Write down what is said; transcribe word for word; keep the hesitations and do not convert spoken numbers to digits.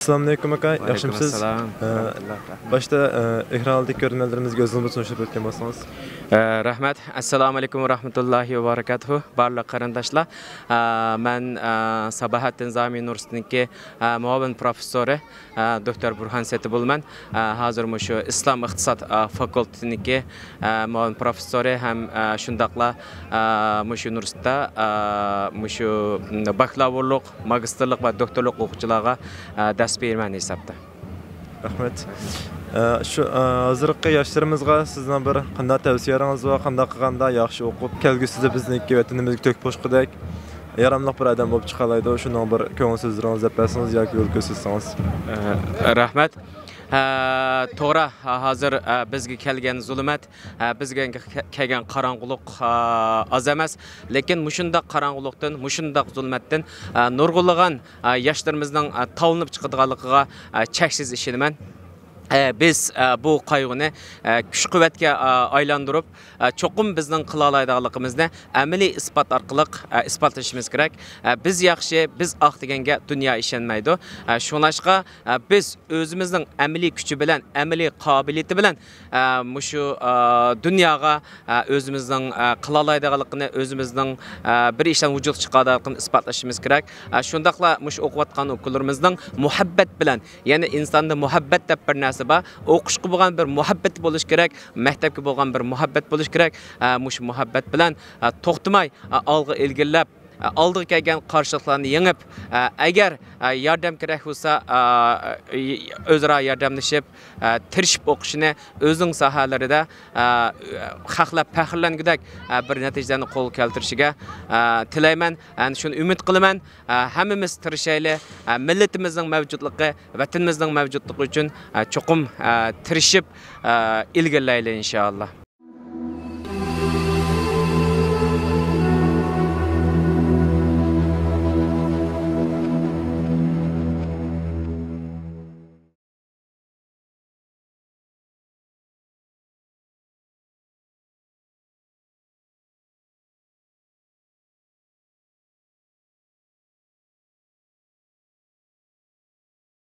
ئەسسالامۇئەلەيكۇم ئاكا، ياخشىمۇسىز؟ ئە، باشتا، ئە، ئېكران ئالدىدىكى كۆرۈرمەنلىرىمىزگە ئۆزىڭىزنى تونۇشتۇرۇپ ئۆتكەن بولسىڭىز. ئە، رەھمەت. ئەسسالامۇئەلەيكۇم ۋە رەھمەتۇللاھى ۋە بەرىكاتۇھۇ. بارلىق قېرىنداشلار، ئە، مەن، ئە، ساباھەتتىن زامى ئۇنىۋېرسىتېتىنىڭكى، ئە، مۇئاۋىن پروفېسسورى، ئە، دوكتور بۇرھان سېتى بولىمەن. ئە، ھازىر مۇشۇ ئىسلام ئىقتىساد، ئە، فاكۇلتېتىنىڭكى، ئە، مۇئاۋىن پروفېسسورى ھەم، ئە، شۇنداقلا، ئە، مۇشۇ ئۇنىۋېرسىتېتتا، ئە، مۇشۇ باكلاۋۇرلۇق، ماگىستىرلىق ۋە دوكتورلۇق ئوقۇغۇچىلارغا، ئە، دەرس بېرىمەن ھېسابتا. رەھمەت. ئە، شۇ، ئە، ھازىرقى ياشلىرىمىزغا سىزنىڭ بىر قانداق تەۋسىيەلىرىڭىز بار؟ قانداق قىلغاندا ياخشى ئوقۇپ، كەلگۈسىدە بىزنىڭكى ۋەتىنىمىزگە تۆھپە قوشقۇدەك ياراملىق بىر ئادەم بولۇپ چىقالايدۇ؟ شۇنىڭ بىر كۆڭۈل سۆزلىرىڭىزنى دەپ بەرسىڭىز ياكى يول كۆرسەتسىڭىز. ئە، رەھمەت. ئە، توغرا، ھازىر، ئە، بىزگە كەلگەن زۇلمەت، ئە، بىزگە كە-، كەلگەن قاراڭغۇلۇق، ئە، ئاز ئەمەس. لېكىن مۇشۇنداق قاراڭغۇلۇقتىن، مۇشۇنداق زۇلمەتتىن، ئە، نۇرغۇنلىغان، ئە، ياشلىرىمىزنىڭ، ئە، تاۋلىنىپ چىقىدىغانلىقىغا، ئە، چەكسىز ئىشىنىمەن. ئە، بىز، ئە، بۇ قايغۇنى، ئە، كۈچ-قۇۋۋەتكە، ئە، ئايلاندۇرۇپ، ئە، چوقۇم بىزنىڭ قىلالايدىغانلىقىمىزنى ئەمەلىي ئىسپات ئارقىلىق، ئە، ئىسپاتلىشىمىز كېرەك. ئە، بىز ياخشى، بىز ئاق دېگەنگە دۇنيا ئىشەنمەيدۇ. ئە، شۇڭلاشقا، ئە، بىز ئۆزىمىزنىڭ ئەمەلىي كۈچى بىلەن، ئەمەلىي قابىلىيىتى بىلەن، ئە، مۇشۇ، ئە، دۇنياغا، ئە، ئۆزىمىزنىڭ، ئە، قىلالايدىغانلىقىنى، ئۆزىمىزنىڭ، ئە، بىر ئىشلارنى ۋۇجۇدقا چىقىرىدىغانلىقىنى ئىسپاتلىشىمىز كېرەك. ئە، شۇنداقلا مۇشۇ ئوقۇۋاتقان ئوكۇللىرىمىزنىڭ مۇھەببەت بىلەن، يەنى ئىنساندا مۇھەببەت دەپ بىر نەرسە بار. ئوقۇشقا بولغان بىر مۇھەببەت بولۇش كېرەك، مەكتەپكە بولغان بىر مۇھەببەت بولۇش كېرەك. ئە، مۇشۇ مۇھەببەت بىلەن، ئە، توختىماي، ئە، ئالغا ئىلگىرىلەپ، ئە، ئالدىغا كەلگەن قارشىلىقلارنى يېڭىپ، ئە، ئەگەر، ئە، ياردەم كېرەك بولسا، ئە، ئۆزئارا ياردەملىشىپ، ئە، تىرىشىپ ئوقۇشىنى، ئۆزىنىڭ ساھەلىرىدە، ئە، خەقلەر پەخىرلەنگۈدەك، ئە، بىر نەتىجىلەرنى قولغا كەلتۈرۈشىگە، ئە، تىلەيمەن. ئەنە شۇنى ئۈمىد قىلىمەن. ئە، ھەممىمىز تىرىشايلى. ئە، مىللىتىمىزنىڭ مەۋجۇتلۇقى، ۋەتىنىمىزنىڭ مەۋجۇتلۇقى ئۈچۈن، ئە، چوقۇم، ئە، تىرىشىپ، ئە، ئىلگىرىلەيلى، ئىنشائاللا.